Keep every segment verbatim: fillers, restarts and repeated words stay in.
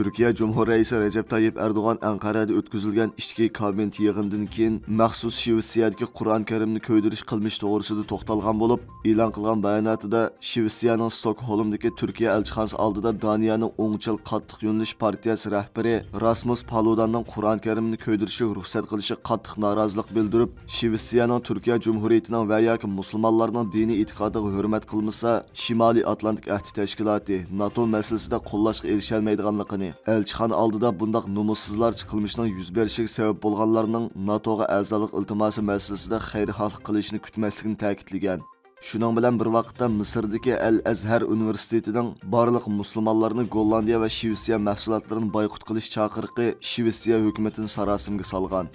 تۈركىيە جۇمھۇر رەئىسى رەجەپ تايىپ ئەردوغان ئەنقەرەدە ئۆتكۈزۈلگەن ئىچكى كابىنېت يىغىنىدىن كېيىن مەخسۇس شىۋېتسىيەدىكى قۇرئان كەرىمنى كۆيدۈرۈش قىلمىشى توغرىسىدا توختالغان بولۇپ، ئېلان قىلغان باياناتىدا شىۋېتسىيەنىڭ ستوكھولمدىكى تۈركىيە ئەلچىخانىسى ئالدىدا دانىيەنىڭ ئوڭچىل قاتتىق يۆنىلىش پارتىيەسى رەھبىرى راسمۇس پالۇداننىڭ قۇرئان كەرىمنى كۆيدۈرۈشىگە رۇخسەت قىلىشىغا قاتتىق نارازىلىق بىلدۈرۈپ، شىۋېتسىيەنىڭ تۈركىيە جۇمھۇرىيىتىنىڭ ۋە ياكى مۇسۇلمانلارنىڭ دىنىي ئېتىقادىغا ھۆرمەت قىلمىسا، شىمالىي ئاتلانتىك ئەھدى تەشكىلاتى، ناتو مەسىلىسىدە قوللاشقا ئېرىشەلمەيدىغانلىقىنى، ئەلچىخانا ئالدىدا بۇنداق نومۇسسىزلارچە قىلمىشنىڭ يۈز بېرىشىگە سەۋەب بولغانلارنىڭ ناتوغا ئەزالىق ئىلتىماسى مەسىلىسىدە خەيرىخاھلىق قىلىشىنى كۈتمەسلىكىنى تەكىتلىگەن. شۇنىڭ بىلەن بىر ۋاقىتتا، مىسىردىكى ئەل ئەزھەر ئۇنىۋېرسىتېتىنىڭ بارلىق مۇسۇلمانلارنى گوللاندىيە ۋە شىۋېتسىيە مەھسۇلاتلىرىنى بايقۇت قىلىش چاقىرىقى شىۋېتسىيە ھۆكۈمىتىنى ساراسىمىگە سالغان.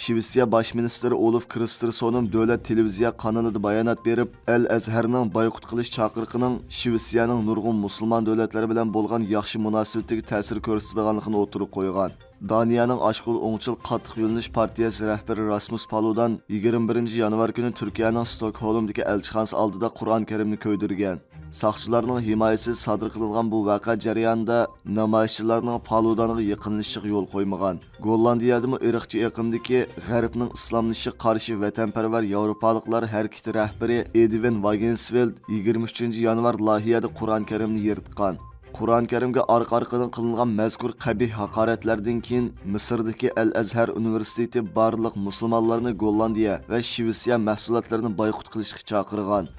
شىۋېتسىيە باش مىنىستىرى ئولىف كرىستېرسونۇم دۆلەت تېلېۋىزىيە قانىلىدا بايانات بېرىپ، ئەل ئەزھەرنىڭ بايقۇت قىلىش چاقىرىقىنىڭ شىۋېتسىيەنىڭ نۇرغۇن مۇسۇلمان دۆلەتلەر بىلەن بولغان ياخشى مۇناسىۋىتىگە تەسىر كۆرسىتىدىغانلىقىنى ئوتتۇرىغا قويغان. دانىيەنىڭ ئاشقول ئوڭچىل قاتتىق يۆنىلىش پارتىيەسى رەھبىرى راسمۇس پالۇدان يىگىرمە بىرىنچى يانۋار كۈنى تۈركىيەنىڭ ستوكھولمدىكى ئەلچىخانىسى ئالدىدا قۇرئان كەرىمنى كۆيدۈرگەن. ساقچىلارنىڭ ھىمايىسىدە سادىر قىلىنغان بۇ ۋەقە جەريانىدا نامايىشچىلارنىڭ پالۇدانغا يېقىنلىشىشىغا يول قويمىغان. گوللاندىيەدىمۇ ئىرقچى ئېقىمدىكى غەربنىڭ ئىسلاملىشىشىغا قارشى ۋەتەنپەرۋەر ياۋروپالىقلار ھەرىكىتى رەھبىرى ئېدۋىن ۋاگېنسفېلد يىگىرمە ئۈچىنچى يانۋار لايىھەدە قۇرئان كەرىمنى يىرتقان. قۇرئان كەرىمگە ئارقا-ئارقىدىن قىلىنغان مەزكۇر قەبىھ ھاقارەتلەردىن كېيىن، مىسىردىكى ئەل ئەزھەر ئۇنىۋېرسىتېتى بارلىق مۇسۇلمانلارنى گوللاندىيە ۋە شىۋېتسىيە مەھسۇلاتلىرىنى بايقۇت قىلىشقا چاقىرغان.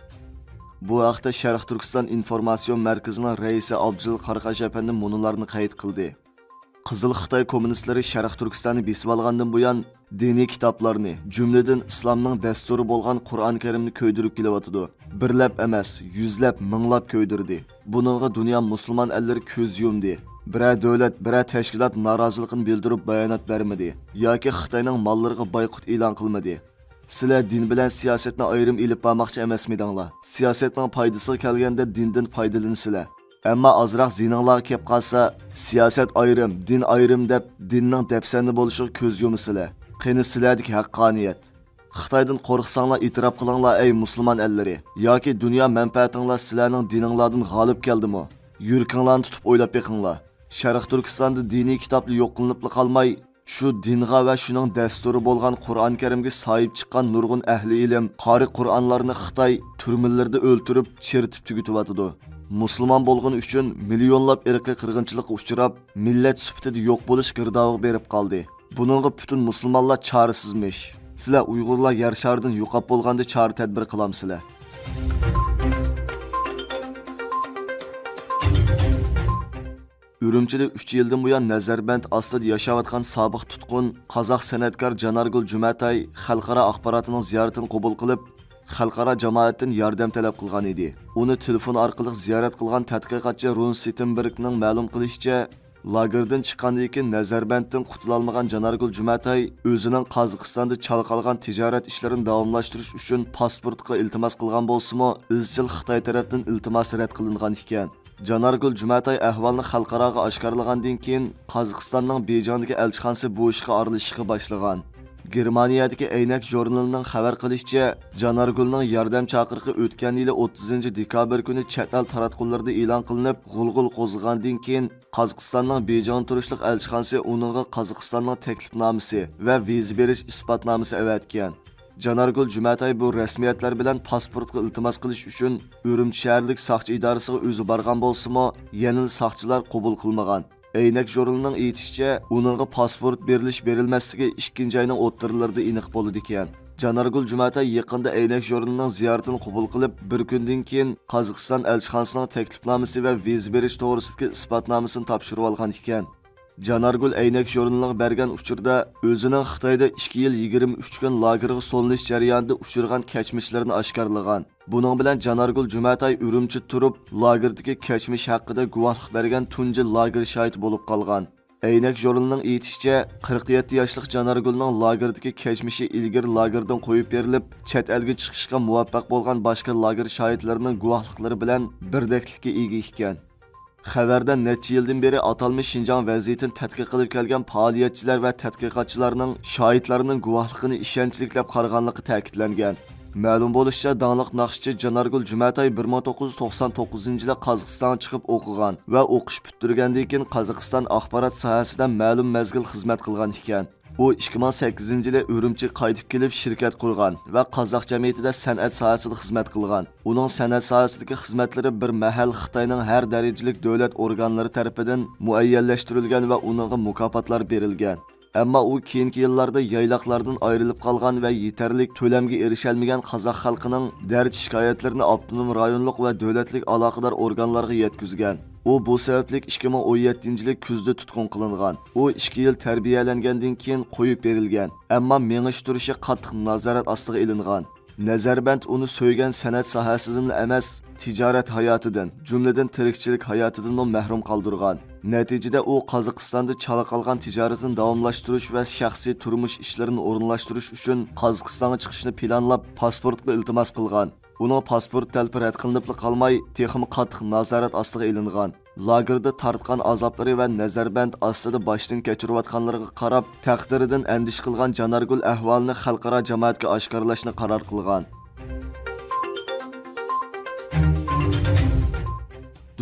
بۇ ھەقتە شەرق تۈركىستان ئىنفورماتسىيون مەركىزىنىڭ رەئىسى ئابدۇجېلىل قاراقاش ئەپەندى مۇنۇلارنى قەيت قىلدى. قىزىل خىتاي كوممۇنىستلىرى شەرق تۈركىستاننى بېسىۋالغاندىن بۇيان، دىنىي كىتابلارنى، جۈملىدىن ئىسلامنىڭ دەستۇرى بولغان قۇرئان كەرىمنى كۆيدۈرۈپ كېلىۋاتىدۇ. بىرلەپ ئەمەس، يۈزلەپ، مىڭلاپ كۆيدۈردى. بۇنىڭغا دۇنيا مۇسۇلمان ئەللىرى كۆز يۇمدى. بىرەر دۆلەت، بىرەر تەشكىلات نارازىلىقىنى بىلدۈرۈپ بايانات بەرمىدى ياكى خىتاينىڭ ماللىرىغا بايقۇت ئېلان قىلمىدى. سىلەر دىن بىلەن سىياسەتنى ئايرىم ئېلىپ بارماقچى ئەمەسمىدىڭلار؟ سىياسەتنىڭ پايدىسىغا كەلگەندە دىندىن پايدىلىنىسىلەر. ئەمما ئازراق زېھنىڭلارغا كەپ قالسا، سىياسەت ئايرىم، دىن ئايرىم دەپ دىننىڭ دەپسەندە بولۇشىغا كۆز يۇمىسىلەر. قېنى سىلەردىكى ھەققانىيەت؟ خىتايدىن قورقساڭلار ئېتىراپ قىلىڭلار، ئەي مۇسۇلمان ئەللىرى. ياكى دۇنيا مەنپەئەتىڭلار سىلەرنىڭ دىنىڭلاردىن غالىب كەلدىمۇ؟ يۈرىكىڭلارنى تۇتۇپ ئويلاپ بېقىڭلار. شەرقىي تۈركىستاندا دىنىي كىتابلا يوق قىلىنىپلا قالماي، شۇ دىنغا ۋە شۇنىڭ دەستۇرى بولغان قۇرئان كەرىمگە ساھىب چىققان نۇرغۇن ئەھلى ئىلىم، قارى قۇرئانلارنى خىتاي تۈرمىلىرىدە ئۆلتۈرۈپ، چىرىتىپ تۈگىتىۋاتىدۇ. مۇسۇلمان بولغىنى ئۈچۈن مىليونلاپ ئىرقىي قىرغىنچىلىققا ئۇچراپ، مىللەت سۈپىتىدە يوق بولۇش گىردابىغا بېرىپ قالدى. بۇنىڭغا پۈتۈن مۇسۇلمانلار چارىسىزمىش. سىلەر ئۇيغۇرلار يەر شارىدىن يوقاپ بولغاندا چارە تەدبىر قىلامسىلەر؟ ئۈرۈمچىدە ئۈچ يىلدىن بۇيان نەزەربەند ئاستىدا ياشاۋاتقان سابىق تۇتقۇن قازاق سەنئەتكار جانارگۈل جۈمەتاي خەلقئارا ئاخباراتنىڭ زىيارىتىنى قوبۇل قىلىپ، خەلقئارا جامائەتتىن ياردەم تەلەپ قىلغان ئىدى. ئۇنى تېلېفون ئارقىلىق زىيارەت قىلغان تەتقىقاتچى رۇن سىتېنبېرگنىڭ مەلۇم قىلىشىچە، لاگېردىن چىققاندىن كېيىن نەزەربەندتىن قۇتۇلالمىغان جانارگۈل جۈمەتاي ئۆزىنىڭ قازاقىستاندا چالا قالغان تىجارەت ئىشلىرىنى داۋاملاشتۇرۇش ئۈچۈن پاسپورتقا ئىلتىماس قىلغان بولسىمۇ، ئىزچىل خىتاي تەرەپتىن ئىلتىماسى رەت قىلىنغان ئىكەن. جانارگۈل جۈمەتاي ئەھۋالنى خەلقئاراغا ئاشكارىلىغاندىن كېيىن، قازاقىستاننىڭ بېيجىڭدىكى ئەلچىخانىسى بۇ ئىشقا ئارىلىشىشقا باشلىغان. گېرمانىيەدىكى ئەينەك ژۇرنىلىنىڭ خەۋەر قىلىشىچە، جانارگۈلنىڭ ياردەم چاقىرىقى ئۆتكەن يىلى ئوتتۇزىنچى دېكابىر كۈنى چەت ئەل تاراتقۇلىرىدا ئېلان قىلىنىپ، غۇلغۇل قوزغىغاندىن كېيىن، قازاقىستاننىڭ بېيجىڭدا تۇرۇشلۇق ئەلچىخانىسى ئۇنىڭغا قازاقىستاننىڭ تەكلىپنامىسى ۋە ۋىزا بېرىش ئىسپاتنامىسى ئەۋەتكەن. جانارگۈل جۈمەتاي بۇ رەسمىيەتلەر بىلەن پاسپورتقا ئىلتىماس قىلىش ئۈچۈن ئۈرۈمچى شەھەرلىك ساقچى ئىدارىسىغا ئۆزى بارغان بولسىمۇ، يەنىلا ساقچىلار قوبۇل قىلمىغان. ئەينەك ژۇرنىلىنىڭ ئېيتىشىچە، ئۇنىڭغا پاسپورت بېرىلىش-بېرىلمەسلىكى ئىككىنچى ئاينىڭ ئوتتۇرىلىرىدا ئېنىق بولىدىكەن. جانارگۈل جۈمەتاي يېقىندا ئەينەك ژۇرنىلىنىڭ زىيارىتىنى قوبۇل قىلىپ، بىر كۈندىن كېيىن قازاقىستان ئەلچىخانىسىنىڭ تەكلىپنامىسى ۋە ۋىزا بېرىش توغرىسىدىكى ئىسپاتنامىسىنى تاپشۇرۇۋالغان ئىكەن. جانارگۈل ئەينەك ژۇرنىلىغا بەرگەن ئۇچۇردا ئۆزىنىڭ خىتايدا ئىككى يىل يىگىرمە ئۈچ كۈن لاگېرغا سولىنىش جەريانىدا ئۇچرىغان كەچمىشلىرىنى ئاشكارىلىغان. بۇنىڭ بىلەن جانارگۈل جۈمەتاي ئۈرۈمچىدە تۇرۇپ، لاگېردىكى كەچمىشى ھەققىدە گۇۋاھلىق بەرگەن تۇنجى لاگېر شاھىتى بولۇپ قالغان. ئەينەك ژۇرنىلىنىڭ ئېيتىشىچە، قىرىق يەتتە ياشلىق جانارگۈلنىڭ لاگېردىكى كەچمىشى ئىلگىرى لاگېردىن قويۇپ بېرىلىپ، چەت ئەلگە چىقىشقا مۇۋەپپەق بولغان باشقا لاگېر شاھىتلىرىنىڭ گۇۋاھلىقلىرى بىلەن بىردەكلىككە ئىگە ئىكەن. خەۋەردە نەچچە يىلدىن بېرى ئاتالمىش شىنجاڭ ۋەزىيىتىنى تەتقىق قىلىپ كەلگەن پائالىيەتچىلەر ۋە تەتقىقاتچىلارنىڭ شاھىتلارنىڭ گۇۋاھلىقىنى ئىشەنچلىك دەپ قارىغانلىقى تەكىتلەنگەن. مەلۇم بولۇشىچە، داڭلىق ناخشىچى جانارگۈل جۈمەتاي بىر مىڭ توققۇز يۈز توقسان توققۇزىنچى يىلى قازاقىستانغا چىقىپ ئوقۇغان ۋە ئوقۇش پۈتتۈرگەندىن كېيىن قازاقىستان ئاخبارات ساھەسىدە مەلۇم مەزگىل خىزمەت قىلغان ئىكەن. ئۇ ئىككى مىڭ سەككىزىنچى يىلى ئۈرۈمچىگە قايتىپ كېلىپ شىركەت قۇرغان ۋە قازاق جەمئىيىتىدە سەنئەت ساھەسىدە خىزمەت قىلغان. ئۇنىڭ سەنئەت ساھەسىدىكى خىزمەتلىرى بىر مەھەل خىتاينىڭ ھەر دەرىجىلىك دۆلەت ئورگانلىرى تەرىپىدىن مۇئەييەنلەشتۈرۈلگەن ۋە ئۇنىڭغا مۇكاپاتلار بېرىلگەن. ئەمما ئۇ كېيىنكى يىللاردا يايلاقلاردىن ئايرىلىپ قالغان ۋە يېتەرلىك تۆلەمگە ئېرىشەلمىگەن قازاق خەلقىنىڭ دەرد-شىكايەتلىرىنى ئاپتونوم رايونلۇق ۋە دۆلەتلىك ئالاقىدار ئورگانلارغا يەتكۈزگەن. ئۇ بۇ سەۋەبلىك ئىككى مىڭ ئون يەتتىنچى يىلى كۈزدە تۇتقۇن قىلىنغان. ئۇ ئىككى يىل تەربىيەلەنگەندىن كېيىن قويۇپ بېرىلگەن، ئەمما مېڭىش تۇرۇشى قاتتىق نازارەت ئاستىغا ئېلىنغان. نەزەربەند ئۇنى سۆيگەن سەنئەت ساھەسىدىنلا ئەمەس، تىجارەت ھاياتىدىن، جۈملىدىن تىرىكچىلىك ھاياتىدىنمۇ مەھرۇم قالدۇرغان. نەتىجىدە ئۇ قازاقىستاندا چالا قالغان تىجارىتىنى داۋاملاشتۇرۇش ۋە شەخسىي تۇرمۇش ئىشلىرىنى ئورۇنلاشتۇرۇش ئۈچۈن قازاقىستانغا چىقىشنى پىلانلاپ، پاسپورتقا ئىلتىماس قىلغان. ئۇنىڭ پاسپورت تەلىپى رەت قىلىنىپلا قالماي، تېخىمۇ قاتتىق نازارەت ئاستىغا ئېلىنغان. لاگېردا تارتقان ئازابلىرى ۋە نەزەربەند ئاستىدا باشتىن كەچۈرۈۋاتقانلىرىغا قاراپ، تەقدىرىدىن ئەندىشە قىلغان جانارگۈل ئەھۋالىنى خەلقئارا جامائەتكە ئاشكارىلاشنى قارار قىلغان.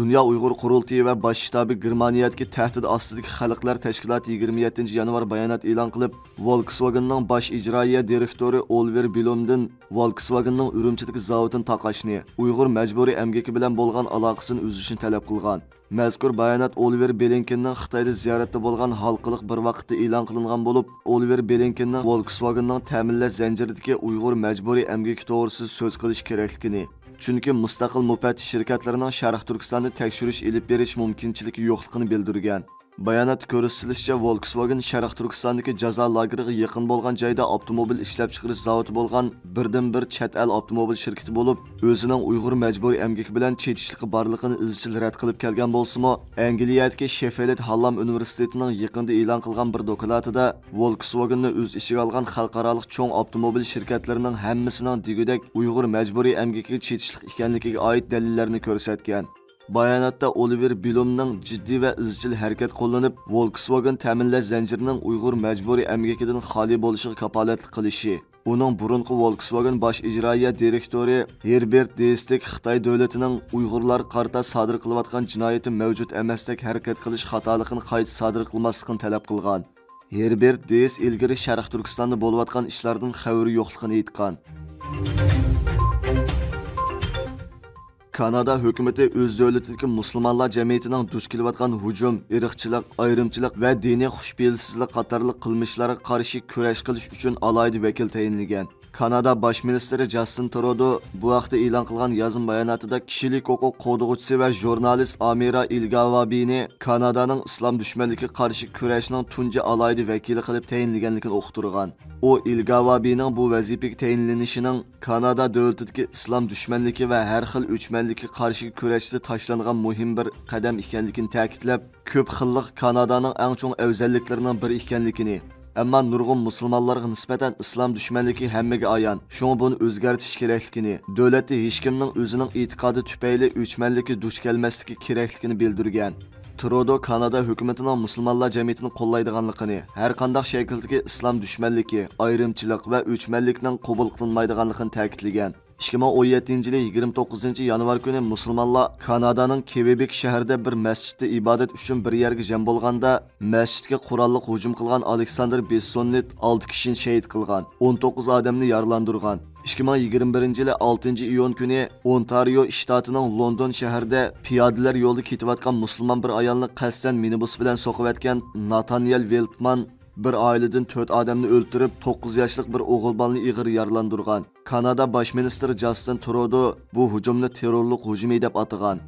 دۇنيا ئۇيغۇر قۇرۇلتىيى ۋە باش شتابى گېرمانىيەدىكى تەھدىت ئاستىدىكى خەلقلەر تەشكىلاتى يىگىرمە يەتتىنچى يانۋار بايانات ئېلان قىلىپ، ۋولكسۋاگېننىڭ باش ئىجرائىيە دىرېكتورى ئولىۋېر بلومدىن ۋولكسۋاگېننىڭ ئۈرۈمچىدىكى زاۋۇتىنى تاقاشنى، ئۇيغۇر مەجبۇرىي ئەمگىكى بىلەن بولغان ئالاقىسىنى ئۈزۈشنى تەلەپ قىلغان. مەزكۇر بايانات ئولىۋېر بلىنكېننىڭ خىتايدا زىيارەتتە بولغان ھالقىلىق بىر ۋاقىتتا ئېلان قىلىنغان بولۇپ، ئولىۋېر بلىنكېننىڭ ۋولكسۋاگېننىڭ تەمىنلەش زەنجىرىدىكى ئۇيغۇر مەجبۇرىي ئەمگىكى توغرىسىدا سۆز قىلىش كېرەكلىكىنى، چۈنكى مۇستەقىل مۇپەتتىش شىركەتلىرىنىڭ شەرقىي تۈركىستاندا تەكشۈرۈش ئېلىپ بېرىش مۇمكىنچىلىكى يوقلۇقىنى بىلدۈرگەن. باياناتتا كۆرسىتىلىشىچە، ۋولكسۋاگېن شەرقىي تۈركىستاندىكى جازا لاگېرىغا يېقىن بولغان جايدا ئاپتوموبىل ئىشلەپچىقىرىش زاۋۇتى بولغان بىردىنبىر چەت ئەل ئاپتوموبىل شىركىتى بولۇپ، ئۆزىنىڭ ئۇيغۇر مەجبۇرىي ئەمگىكى بىلەن چېتىشلىقى بارلىقىنى ئىزچىل رەت قىلىپ كەلگەن بولسىمۇ، ئەنگلىيەدىكى شېففىلد ھاللام ئۇنىۋېرسىتېتىنىڭ يېقىندا ئېلان قىلغان بىر دوكلاتىدا ۋولكسۋاگېننى ئۆز ئىچىگە ئالغان خەلقئارالىق چوڭ ئاپتوموبىل شىركەتلىرىنىڭ ھەممىسىنىڭ دېگۈدەك ئۇيغۇر مەجبۇرىي ئەمگىكىگە چېتىشلىق ئىكەنلىكىگە ئائىت دەلىللەرنى كۆرسەتكەن. باياناتتا ئولىۋېر بلومنىڭ جىددىي ۋە ئىزچىل ھەرىكەت قوللىنىپ، ۋولكسۋاگېن تەمىنلەش زەنجىرىنىڭ ئۇيغۇر مەجبۇرىي ئەمگىكىدىن خالىي بولۇشىغا كاپالەتلىك قىلىشى، ئۇنىڭ بۇرۇنقى ۋولكسۋاگېن باش ئىجرائىيە دىرېكتورى ھېربېرت دېيسدىك خىتاي دۆلىتىنىڭ ئۇيغۇرلارغا قارىتا سادىر قىلىۋاتقان جىنايىتى مەۋجۇت ئەمەستەك ھەرىكەت قىلىش خاتالىقىنى قايتا سادىر قىلماسلىقىنى تەلەپ قىلغان. ھېربېرت دېيس ئىلگىرى شەرقىي تۈركىستاندا بولۇۋاتقان ئىشلاردىن خەۋىرى يوقلۇقىنى ئېيتقان. كانادا ھۆكۈمىتى ئۆز دۆلىتىدىكى مۇسۇلمانلار جەمئىيىتىنىڭ دۇچ كېلىۋاتقان ھۇجۇم، ئىرقچىلىق، ئايرىمچىلىق ۋە دىنىي خۇشپېلىسىزلىك قاتارلىق قىلمىشلارغا قارشى كۈرەش قىلىش ئۈچۈن ئالاھىدە ۋەكىل تەيىنلىگەن. كانادا باش مىنىستىرى جاستىن ترۇدو بۇ ھەقتە ئېلان قىلغان يازما باياناتىدا كىشىلىك ھوقۇق قوغدىغۇچىسى ۋە ژۇرنالىست ئامىرا ئىلگاۋابىنى كانادانىڭ ئىسلام دۈشمەنلىكىگە قارشى كۈرەشنىڭ تۇنجى ئالاھىدە ۋەكىلى قىلىپ تەيىنلىگەنلىكىنى ئۇقتۇرغان. ئۇ ئىلگاۋابىنىڭ بۇ ۋەزىپىگە تەيىنلىنىشىنىڭ كانادا دۆلىتىدىكى ئىسلام دۈشمەنلىكى ۋە ھەر خىل ئۆچمەنلىككە قارشى كۈرەشتە تاشلانغان مۇھىم بىر قەدەم ئىكەنلىكىنى تەكىتلەپ، كۆپ خىللىق كانادانىڭ ئەڭ چوڭ ئەۋزەللىكلىرىنىڭ بىرى ئىكەنلىكىنى، ئەمما نۇرغۇن مۇسۇلمانلارغا نىسبەتەن ئىسلام دۈشمەنلىكى ھەممىگە ئايان، شۇڭا بۇنى ئۆزگەرتىش كېرەكلىكىنى، دۆلەتتە ھېچكىمنىڭ ئۆزىنىڭ ئېتىقادى تۈپەيلى ئۆچمەنلىككە دۇچ كەلمەسلىكى كېرەكلىكىنى بىلدۈرگەن. ترۇدو كانادا ھۆكۈمىتىنىڭ مۇسۇلمانلار جەمئىيىتىنى قوللايدىغانلىقىنى، ھەرقانداق شەكىلدىكى ئىسلام دۈشمەنلىكى، ئايرىمچىلىق ۋە ئۆچمەنلىكنىڭ قوبۇل قىلىنمايدىغانلىقىنى تەكىتلىگەن. ئىككى مىڭ ئون يەتتىنچى يىلى يىگىرمە توققۇزىنچى يانۋار كۈنى مۇسۇلمانلار كانادانىڭ كېۋېبېك شەھىرىدە بىر مەسچىتتە ئىبادەت ئۈچۈن بىر يەرگە جەم بولغاندا، مەسچىتكە قوراللىق ھۇجۇم قىلغان ئالېكساندىر بېسسوننېت ئالتە كىشىنى شېھىت قىلغان، ئون توققۇز ئادەمنى يارىلاندۇرغان. ئىككى مىڭ يىگىرمە بىرىنچى يىلى ئالتىنچى ئىيۇن كۈنى ئونتارىو شتاتىنىڭ لوندون شەھىرىدە پىيادىلەر يولىدا كېتىۋاتقان مۇسۇلمان بىر ئايالنى قەستەن مىنىبۇس بىلەن سوقۇۋەتكەن ناتانيېل ۋېلتمان بىر ئائىلىدىن تۆت ئادەمنى ئۆلتۈرۈپ، توققۇز ياشلىق بىر ئوغۇل بالىنى ئېغىر يارىلاندۇرغان. كانادا باش مىنىستىرى جاستىن ترۇدو بۇ ھۇجۇمنى تېررورلۇق ھۇجۇمى دەپ ئاتىغان.